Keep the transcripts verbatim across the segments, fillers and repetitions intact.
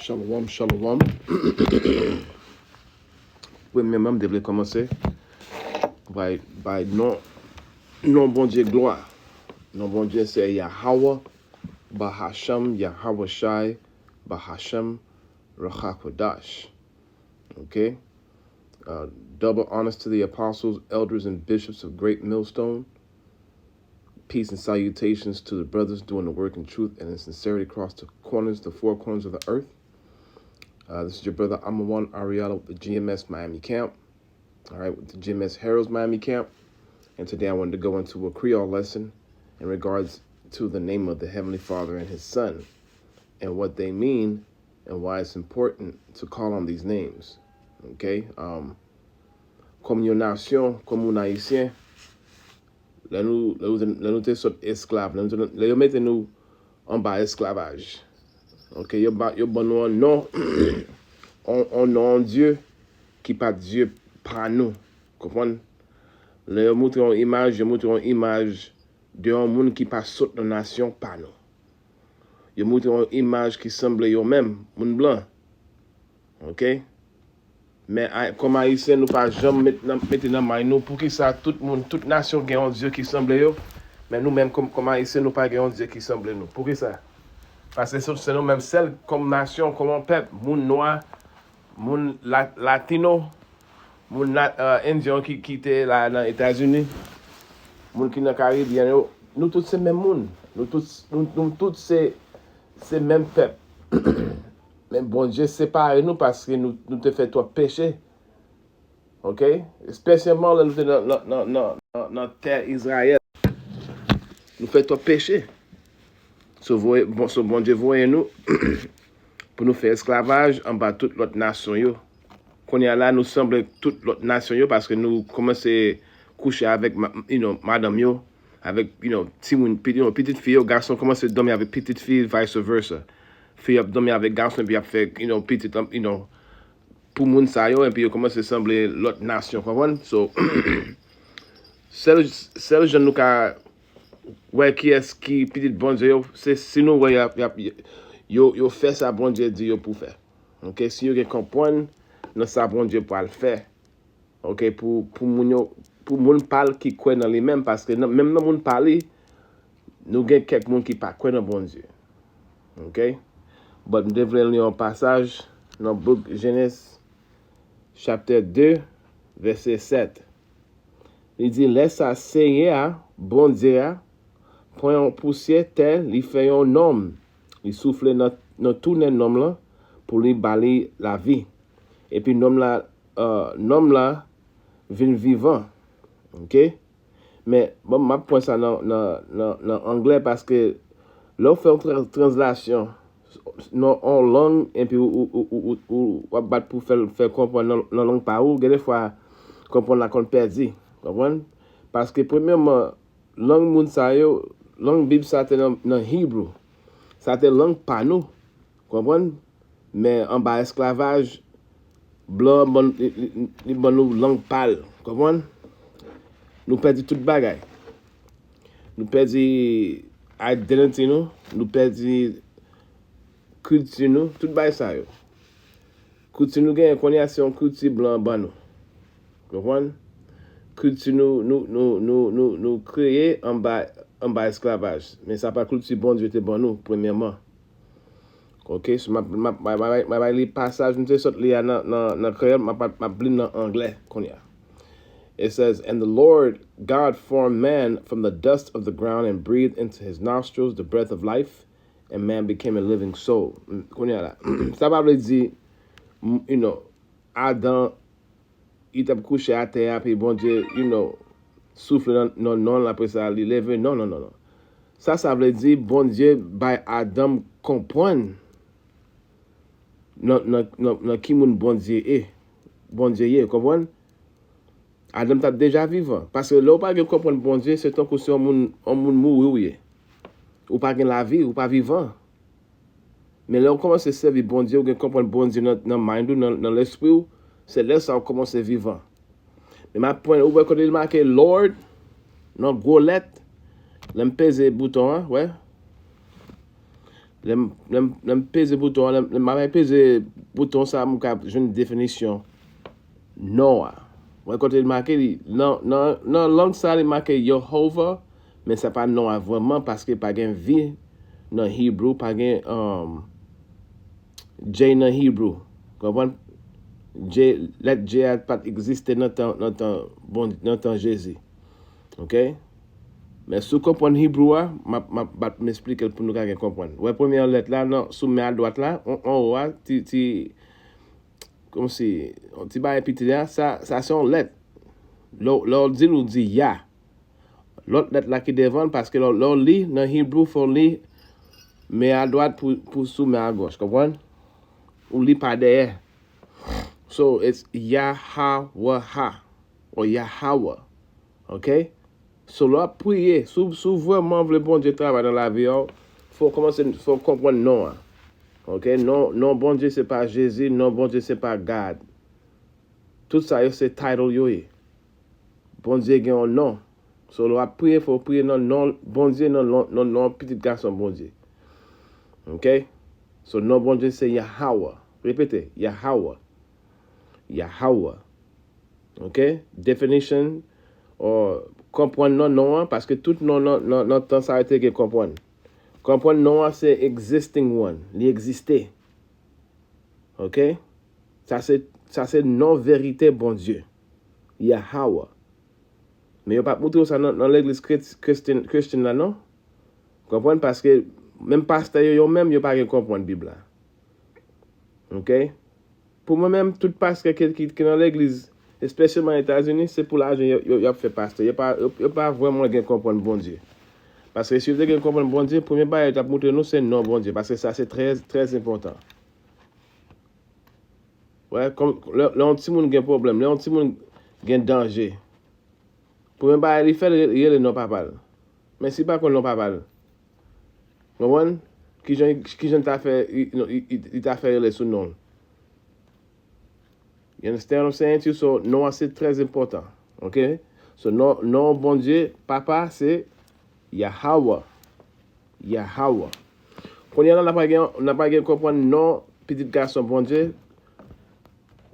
Shalom, shalom. Premyèman, m te vle kòmanse bay, bay non, non Bondye glwa. Non Bondye se Yahawah Bahashem, Yahawah Shai Bahashem Ruach HaKodesh. Ok? Uh, double honors to the apostles, elders, and bishops of Great Millstone. Peace and salutations to the brothers doing the work in truth and in sincerity across the corners, the four corners of the earth. Uh, this is your brother Amawan Ariel with the G M S Miami camp. All right, with the G M S Heralds Miami camp. And today I wanted to go into a Creole lesson in regards to the name of the Heavenly Father and His Son and what they mean and why it's important to call on these names. Ok? Um, kòm yon nasyon, kòm yon Ayisyen, lè nou, lè nou, te- lè nou te sot esklav, lè, nou te- lè yo mete nou anba esklavaj, ok, yo, ba, yo ban nou yon non, yon, yon non, yon Dye ki pa Dye pa nou. Konprann? Lè yo montre yon imaj, yo montre yon imaj de yon moun ki pa sot nan nasyon pa nou. Yo montre yon imaj ki sanble yo menm, moun blan. Ok? Men a- kòm Ayisyen, nou pa janm met nan, mete nan may nou poukisa tout moun, tout nasyon gen yon Dye ki sanble yo, men nou menm kòm, kòm Ayisyen, nou pa gen yon Dye ki sanble nou. Poukisa? Paske se, se nou menm sèl kòm nasyon, kòm yon pèp, moun nwa, moun la, latino, moun la, uh, endyen ki, ki te la nan Etazini, moun ki nan Karibyen yo, nou tout se menm moun. Nou tout, nou, nou tout se, se menm pèp. Men Bondye separe nou paske nou, nou te fè twòp peche. Ok? Espesyalman lè nou te nan, nan, nan, nan, nan, nan tè Izrayèl. Nou fè twòp peche. So, voye, bon, so Bondye voye nou pou nou fè esklavaj anba tout lòt nasyon yo. Kounye a la, nou sanble tout lòt nasyon yo paske nou kòmanse kouche avèk ma- you know, madanm yo, avèk you know, timoun, pi- you know, pitit fi yo, gason kòmanse dòmi avèk pitit fi, vice versa. Fi ap dòmi avèk gason, epi ap fè you know, pitit, you know, pou moun sa yo, epi yo kòmanse sanble lòt nasyon, konprann? So, sèl, sèl jan nou ka wè kiyès ki pitit Bondye yo, se si nou wè y ap, y ap, yo, yo fè sa Bondye di yo pou fè. Ok, si yo gen konprann nan sa Bondye pral fè. Ok, pou, pou moun yo, pou moun pa l ki kwè nan li menm, paske nan, menm nan moun pa li, nou gen kèk moun ki pa kwè nan Bondye. Ok? But m te vle li yon pasaj nan book Jenes, chapter de, vèsè sèt. Li di, lè sa Senyè a, Bondye a, pran yon pousyè tè, li fè yon nonm. Li soufle nan, nan tou nen nonm lan pou li ba li lavi. Epi nonm la, uh, nonm la vin vivan. Ok? Men, bon, m ap pran sa nan, nan, nan, nan anglè paske lè w fè yon tra- translation nan yon lang epi ou, ou, ou, ou, ou, ou w ap bat pou fè, fè konprann nan, nan lang pa ou, gen de fwa konprann la konn pèdi. Konprann? Paske premyèman, lang moun sa yo, lang Bib sa te nan, nan Hebrew. Sa te lang pa nou. Konprann? Men anba esklavaj, blan an ban, li, li, li ban nou lang pa l. Konprann? Nou pèdi tout bagay. Nou pèdi identity nou, nou pèdi kilti nou, tout bagay sa yo. Kilti nou genyen kounye a se yon kilti blan an ban nou. Konprann? Kilti nou, nou, nou, nou, nou, nou kreye anba, anba esklavaj. Men sa pa kilti Bondye te ban nou, premyèman. Ok, so m ap, m ap, m ap, m ap, m ap li pasaj m te sot li a nan, nan, nan kreyòl, m ap, m ap li nan anglè kounye a. It says, and the Lord God formed man from the dust of the ground and breathed into his nostrils the breath of life, and man became a living soul. Kounye a la, sa pa vle di, m- you know, Adan, li t ap kouche atè a, epi Bondye, you know, soufle nan, nan non l, apre sa, li leve. Non, non, non, non. Sa, sa vle di, Bondye bay Adan konprann nan, nan, nan, nan ki moun Bondye e. Bondye ye, konprann? Adan t ap deja vivan. Paske lè w pa gen konprann Bondye, se tankou se yon moun, yon moun mouri w ye. Ou pa gen lavi, ou pa vivan. Men lè w kòmanse sèvi Bondye, ou gen konprann Bondye nan, nan mind ou, nan, nan lespri w, se lè sa w kòmanse vivan. Men m ap pran, ou wè kote li make Lord, nan gwo lèt, lè m peze bouton an, wè. Lè m, lè m, lè m peze bouton an, lè m, lè m ap peze bouton sa, m ka jwenn definisyon non an. Wè kote li make li, nan, nan, nan lang sa, li make Yehova, men sa pa non an vrèman, paske pa gen V nan Hebrew, pa gen um, J nan Hebrew. Konprann? J, lèt J a pa t egziste nan tan, nan tan, bon, nan tan Jezi. Ok? Men si w konprann Hebrew a, m ap, m ap, m ap m esplike l pou nou ka gen konprann. Wè premyè lèt la, nan, sou men adwat la, an, anwo a, ti, ti, kòmsi, yon ti bagay piti la, sa, sa se yon lèt. Lè, w- lè w di l, ou di ya. Lòt lèt la ki devan l, paske lè, w- lè w li, nan Hebrew, fò w li men adwat pou, pou sou men agòch, konprann? Ou li pa dèyè. So, it's Yahawaha, or Yahawah. Ok? So, lè w ap priye, si w, si w vrèman vle Bondye travay nan lavi a w, fò w kòmanse, fò w konprann non an. Ok? Non, non Bondye se pa Jezi, non Bondye se pa God. Tout sa yo se title yo ye. Bondye gen yon non. So, lè w ap priye, fò w priye nan non Bondye, nan non, non, non Pitit Gason Bondye. Ok? So, non Bondye se Yahawah. Repete, Yahawah. Yahawah. Ok? Definition, or konprann non, non an, paske tout non nan, nan, nan tan sa yo te gen konprann. Konprann non an se existing one, li egziste. Ok? Sa se, sa se non verite Bondye. Yahawah. Men yo p ap montre w sa nan, nan legliz Christian, Christian la, non? Konprann? Paske menm pastè yo, yo menm, yo pa gen konprann Bib la. Ok? Pou mwen menm, tout pastè ki, ki, ki nan legliz, espesyalman Etazini, se pou lajan yo, yo, y ap fè pastè. Yo pa, yo, yo pa vrèman gen konprann Bondye. Paske si yo te gen konprann Bondye, premye bagay yo t ap montre nou se non Bondye. Paske sa se trè, trè enpòtan. Wè, kòm, lè, lè yon timoun gen pwoblèm, lè yon timoun gen danje, premye bagay li fè, li rele non papa l. Men si li pa konn non papa l, konprann? Kijan, kijan li ta fè, li, li, li, li ta fè rele sou non l? You understand what I'm saying to you? So, non an se trè enpòtan. Ok? So, non, non Bondye, papa, se Yahawah. Yahawah. Kounye a la, n ap gen, n ap gen konprann non Pitit Gason Bondye.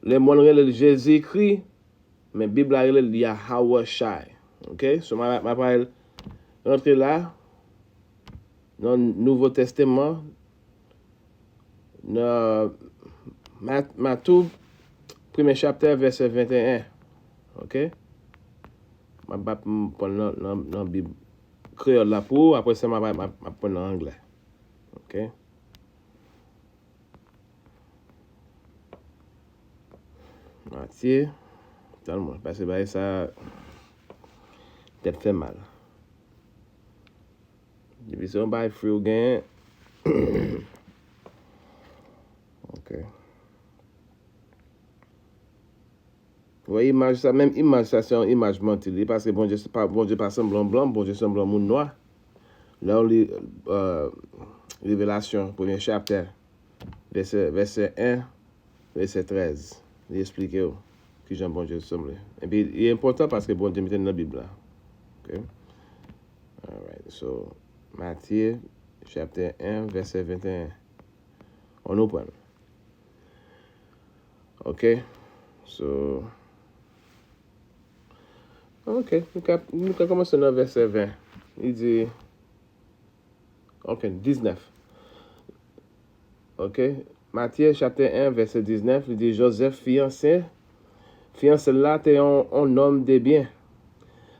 Lemonn rele l Jezikri, men Bib la rele l Yahawashai. Ok? So, m a, m a pral rantre la, nan Nouvo Testaman, nan Ma-, Matyè, premye chaptè, vèsè venteyen. Ok? M ap, m ap pran nan, nan, nan Bib kreyòl la pou ou, apre sa, m ap, m ap, m ap pran nan anglè. Ok? Matyè, tann mwen, paske bagay sa, tèt fè mal. Depi se yon bagay free ou genyen. Ok. Wè imaj sa, menm imaj sa, se yon imaj manti li, paske Bondye se pa, Bondye pa sanble yon blan, Bondye sanble yon moun nwa. Lè w li, euh, Revelasyon, premye chaptè, vèsè, vèsè en, vèsè trèz, li esplike w kijan Bondye sanble. Epi, li enpòtan paske Bondye mete l nan Bib la. Ok? Alright, so, Matye, chapter en, vèsè venteyen. Ann nou pran l. Ok? So, ok, nou ka, nou ka kòmanse nan vèsè ven. Li di, ok, diznèf. Ok? Matye, chapter en, vèsè diznèf, li di, Jozèf, fiyanse, fiyanse l la te yon, yon nonm de byen.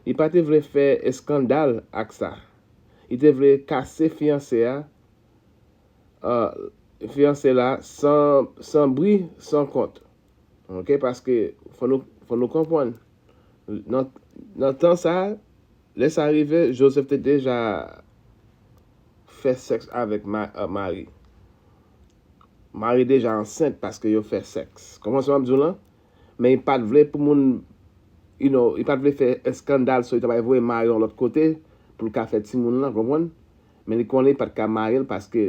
Li pa te vle fè eskandal ak sa. Li te vle kase fiyanse a, euh, fiyanse la san, san bri, san kont. Ok? Paske fò nou, fò nou konprann. Nan, nan tan sa, lè sa rive, Jozèf te deja fè sèks avèk Ma-, euh, Mari. Mari deja ansent paske yo fè sèks. Konprann sa m ap di w lan? Men li pa t vle pou moun, you know, li pa t vle fè eskandal, so li ta pral voye Mari yon lòt kote pou l ka fè timoun lan, konprann? Men li konnen li pa t ka marye l paske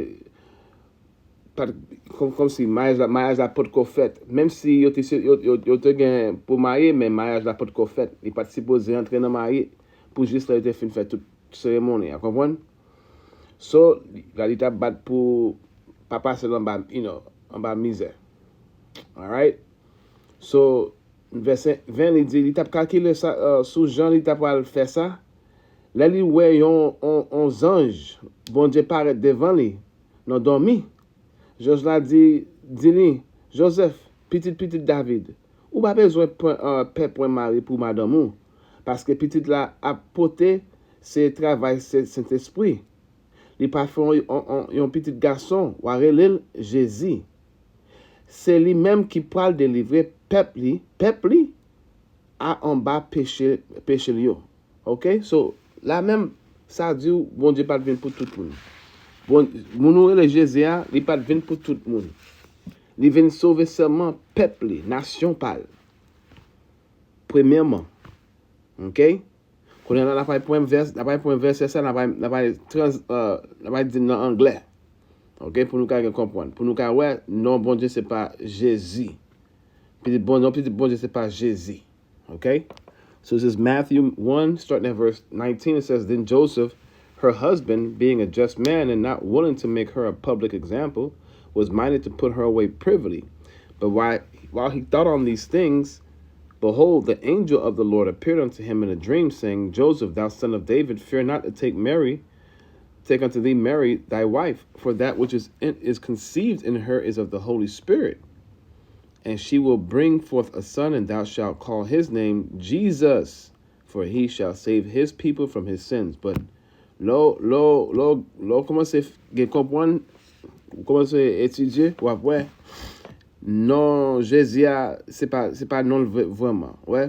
pa t, kòm, kòmsi maryaj la, maryaj la potko fèt. Menm si yo te, yo, yo, yo te gen pou marye, men maryaj la potko fèt. Li pa t sipoze antre nan marye pou jis lè yo te fin fè tout seremoni a, konprann? So, la li t ap bat pou pa pase l anba, you know, anba mizè. Alright? So, vèsè ven, li di, li t ap kalkile sa, uh, sou jan li t ap pral fè sa. Lè li wè yon, yon, yon zanj Bondye parèt devan li nan dòmi, zanj la di, di li, Joseph, pitit pitit David, ou pa bezwen pran, uh, pè pran mari pou madanm ou, paske pitit la ap pote se travay Sen- Sentespri. Li pa fè yon, yon, yon, yon pitit gason, w a rele l Jezi. Se li menm ki pral delivre pèp li, pèp li, a anba peche, peche l yo. Ok? So, la menm, sa di w, Bondye pa t vin pou tout moun. Bon, moun ou rele Jezi a, li pa t vin pou tout moun. Li vin sove sèlman pèp li, nasyon pa l. Premyèman. Ok? Kounye a la, n ap al pran vès, n ap al pran vèsè sa, n ap al, n ap al trans, uh, n ap al di l nan anglè. Ok? Pou nou ka gen konprann. Pou nou ka wè, non Bondye se pa Jezi. Pitit Bondye, non, pitit Bondye se pa Jezi. Okay? So this is Matthew one, starting at verse nineteen. It says, Then Joseph, her husband, being a just man and not willing to make her a public example, was minded to put her away privily. But while, while he thought on these things, behold, the angel of the Lord appeared unto him in a dream, saying, Joseph, thou son of David, fear not to take Mary, take unto thee Mary thy wife, for that which is, in, is conceived in her is of the Holy Spirit. And she will bring forth a son, and thou shalt call his name Jesus, for he shall save his people from his sins. But lè w, lè w, lè w, lè w kòmanse f- gen konprann, ou kòmanse etidye, w ap wè non Jezi a, se pa, se pa non l vre- vrèman. Wè?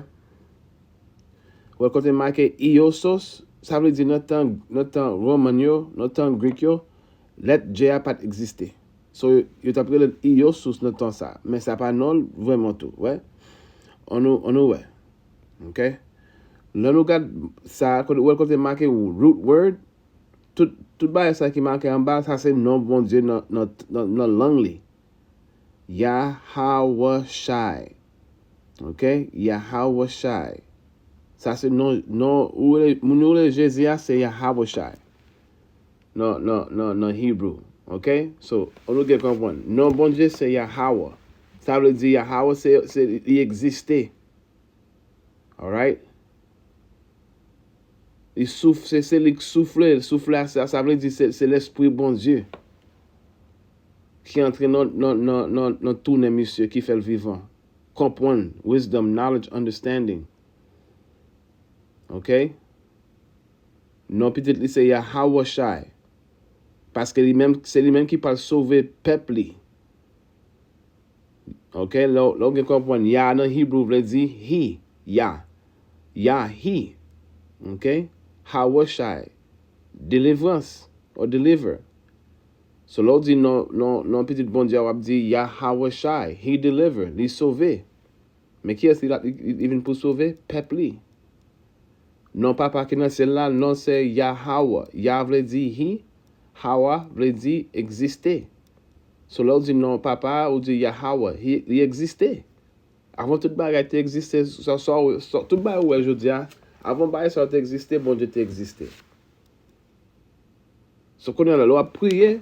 Wè kote make Iosos, sa vle di nan tan, nan tan Roman yo, nan tan Grik yo, lèt J a pa t egziste. So, yo t ap rele l Iosos nan tan sa. Men sa pa non l vrèman tou, wè. Ann nou, ann nou wè. Ok? Lè nou gad sa, kote, wè kote make root word, tout, tout bagay sa ki make anba, sa se non Bondye nan, nan, nan, nan lang li. Yahawashai. Ok? Yahawashai. Sa se non, non, ou rele- moun yo rele Jezi a, se Yahawashai. Nan, nan, nan, nan Hebrew. Ok? So, nou gen konprann. Non Bondye se Yahawah. Sa vle di Yahawah se, se, li egziste. Alright? Li souf, se, se li k soufle, soufle a, sa, sa vle di se, se Lespri Bondye ki antre nan, nan, nan, nan, nan tou nen misye, ki fè l vivan. Konprann, wisdom, knowledge, understanding. Ok? Non pitit li se Yahawashai. Paske li menm, se li menm ki pral sove pèp li. Ok, lè w- lè w gen konprann, Yah nan Hebrew vle di he, Yah. Yah, he. Ok? Hawashai. Deliverance or deliver. So lè w di non, non, non pitit Bondye a, w ap di Yahawashai, he deliver, li sove. Men kiyès li la, li, li, li vin pou sove? Pèp li. Non papa ki nan syèl la, non se Yahawah. Yah vle di he, Hawa vle di egziste. So lè w di non papa a, ou di Yahawah, he, li egziste. Avan tout bagay te egziste, sa, sa, sa, tout bagay ou wè jodi a, avan bagay sa yo te egziste, Bondye te egziste. So kounye a la, lè w ap priye,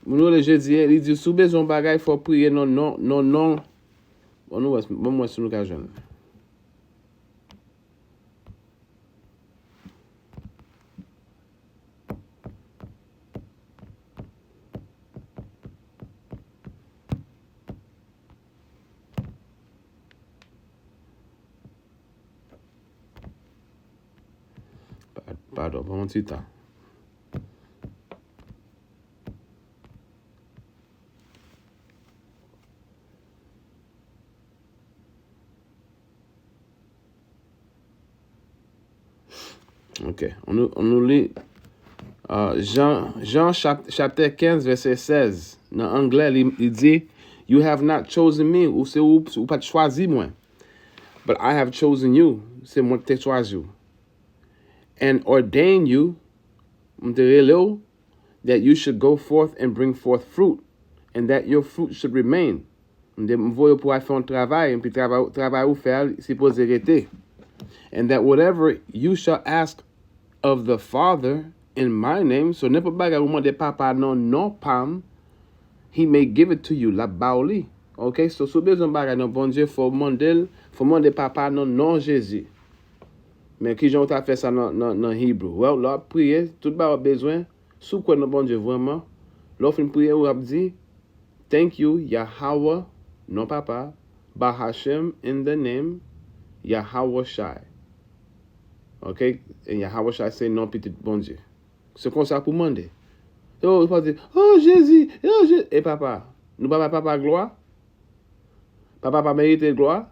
moun yo rele Jezi, li di, si w bezwen yon bagay, fò w priye non, non, non, non. Bon, nou wè, bon, mwen si nou ka jwenn. Pa- Padon, pran yon ti tan. Ok, ann nou, ann nou li uh, Jan, Jan chap, chaptè kenz, vèsè sèz. Nan anglè, li, li di, You have not chosen me, ou se ou, ou pa t chwazi mwen. But I have chosen you, se mwen ki te chwazi w. And ordained you, m te rele w, that you should go forth and bring forth fruit, and that your fruit should remain. M te- m voye w pou al fè yon travay, epi travay, travay ou fè a sipoze rete. And that whatever you shall ask of the Father in my name. So, nenpòt bagay ou mande Papa nan non pa m, he may give it to you. L ap ba w li. Ok? So, si w bezwen bagay nan Bondye, fò w mande l, fò w mande Papa nan non Jezi. Men kijan w ta fè sa nan, nan, nan Hebrew? Well, lè w ap priye, tout bagay w bezwen, si w kwè nan Bondye vrèman, lè w fin priye, w ap di, "Thank you, Yahweh, non Papa, Bahashem, in the name, Yahawashai." Ok? And Yahawashai se non pitit Bondye. Se konsa pou mande. Yo, ou pa di, "Oh, Jezi, oh, Jezi." E Papa, nou pa bay Papa glwa? Papa pa merite glwa?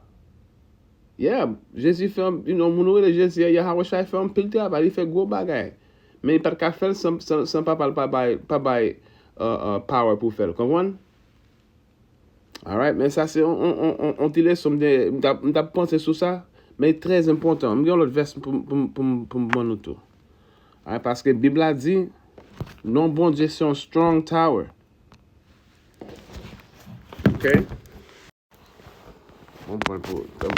Yeah, Jezi fè, yon moun ou rele Jezi a, Yahawashai fè anpil travay, li fè gwo bagay. Men li pa t ka fè l san, san, san Papa l pa bay, pa bay uh, uh, power pou fè l. Konprann? Alright, men sa se yon, yon, yon, yon, yon ti leson m te, m t ap, m t ap panse sou sa, men li trè enpòtan. M gen yon lòt vès pou, pou, pou, pou m ban nou tou. Alright, paske Bib la di, non Bondye se yon strong tower. Ok? Bon pwen pou, fò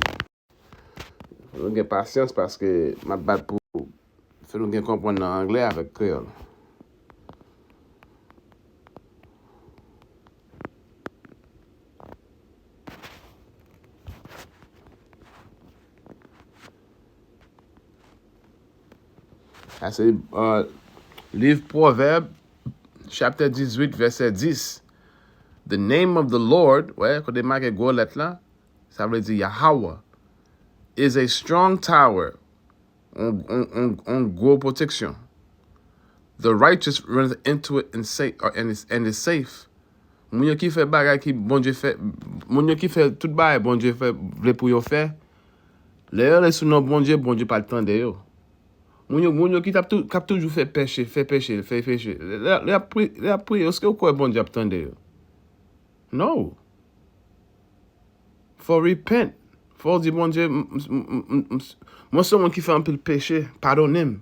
nou gen pasyans paske m ap bat pou fè nou gen konprann nan anglè avèk kreyòl. Sa se, uh, liv Pwovèb, chapter dix-huit, verset dix. The name of the Lord, wè, kote make gwo lèt la, sa vle di Yahweh, is a strong tower, yon, yon, yon, yon gwo pwoteksyon. The righteous runneth into it and safe, uh, and is, and is safe. Moun yo ki fè bagay ki Bondye fè, moun yo ki fè tout bagay Bondye fè, vle pou yo fè, lè yo ale sou non Bondye, Bondye pral tande yo. Moun yo, moun yo ki t ap tou, k ap toujou fè peche, fè peche, fè peche. Lè, lè y ap pri-, lè y ap priye, èske w kwè Bondye ap tande yo? No. Fò w repent. Fò w di, "Bondye, m, m, m, m, m, mwen se yon moun ki fè anpil peche. Padonnen m."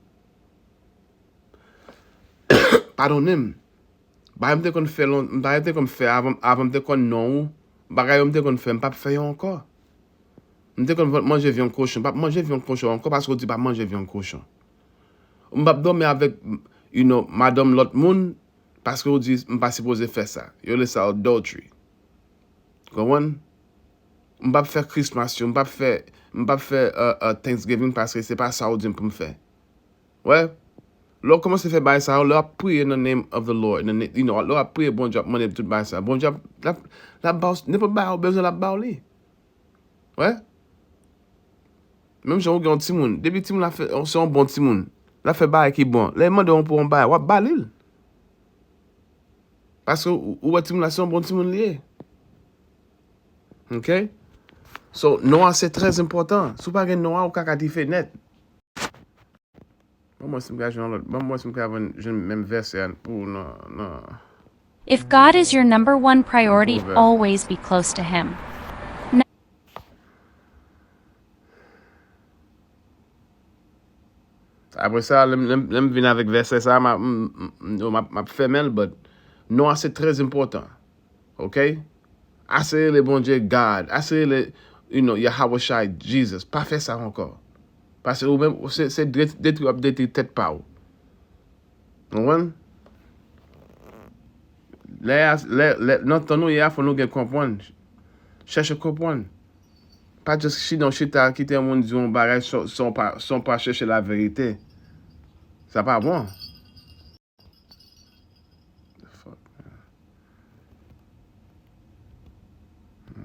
Padonnen m. Bagay m te konn fè lon-, bagay m te konn fè avan, avan m te konn non ou, bagay yo m te konn fè, m p ap fè yo ankò. M te konn manje vyann kochon, m p ap manje vyann kochon ankò paske w di pa manje vyann kochon. M p ap dòmi avèk, you know, madanm lòt moun paske w di m pa sipoze fè sa. Yo rele sa adultery. Konprann? M p ap fè Christmas yo, m p ap fè, m p ap fè, uh, uh, Thanksgiving paske se pa sa w di m pou m fè. Wè, lè w kòmanse fè bagay sa yo, lè w ap priye nan name of the Lord, nan ne-, you know, lè w ap priye Bondye, w ap mande tout bagay sa, Bondye ap, l ap, l ap ba w nenpòt bagay ou bezwen, l ap ba w li. Wè. Menm jan ou gen yon timoun, depi timoun la fè, se yon bon timoun, l ap fè bagay ki bon, lè l mande w pou yon bagay, w ap ba li l. Paske ou, ou wè timoun la se yon bon timoun li ye. Ok? So, non an se trè enpòtan. Si w pa gen non an, ou ka kalife nèt. Ban m wè si m ka jwenn yon lòt. Ban m wè si m ka jwenn, jwenn menm vèsè a pou nan, nan If God is your number one priority, Pwovèb. Always be close to Him. Apre sa, lè m, lè m, lè m vin avèk vèsè sa, m ap, m, m, m, m ap, m ap fèmen l, but non an se trè enpòtan. Ok? Ase rele Bondye God. Ase rele, you know, Yahawashai Jesus. Pa fè sa ankò. Paske ou menm, se, se det-, detwi w ap detwi tèt pa w. Ou konprann? Lè a, lè, lè, nan tan nou ye a, fò nou gen konprann. Chèche konprann. Pa just chita, chita, kite yon moun di yon bagay san, san w pa, san w pa chèche laverite. Sa pa bon. The fuck, man.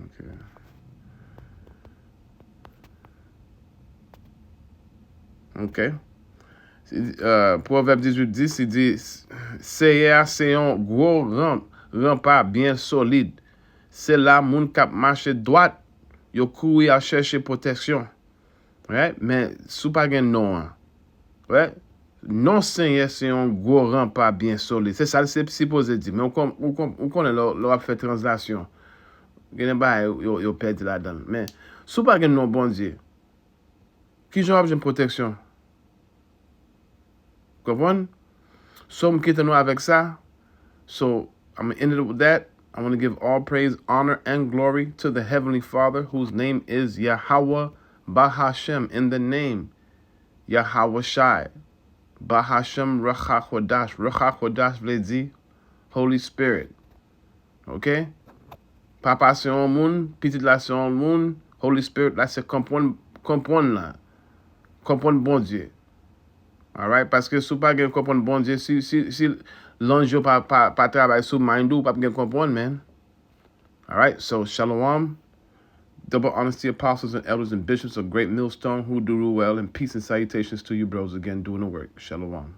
Ok. Ok. Si, euh, Pwovèb dizuit dis, li di, "Seyè a se yon gwo ran-, ranpa byen solid. Se la moun k ap mache dwat, yo kouri al chèche pwoteksyon." Right? Men si w pa gen non an, right? Non Senyè se yon gwo ranpa byen solid. Se sa l se sipoze di. Men ou kon-, ou kon-, ou konnen lè, lè w ap fè tranzlasyon, gen de bagay yo, yo pèdi ladan l. Men si w pa gen non Bondye, kijan w ap jwenn pwoteksyon? Konprann? So, m kite nou avèk sa. So, I'm gonna end it with that. I want to give all praise, honor, and glory to the Heavenly Father, whose name is Yahweh Bahashem, in the name Yahawashai. Bahashem Ruach HaKodesh. Ruach HaKodesh vle di Holy Spirit. Ok? Papa se yon moun, pitit la se yon moun, Holy Spirit la se konprann, konprann la. Konprann Bondye. Alright? Paske si w pa gen konprann Bondye, si, si, si lanj yo pa, pa, pa travay sou mind ou, w p ap gen konprann, man. Alright? So, shalom. Double honors to apostles and elders and bishops of Great Millstone who do rule well, and peace and salutations to you, bros, again, doing the work. Shalom.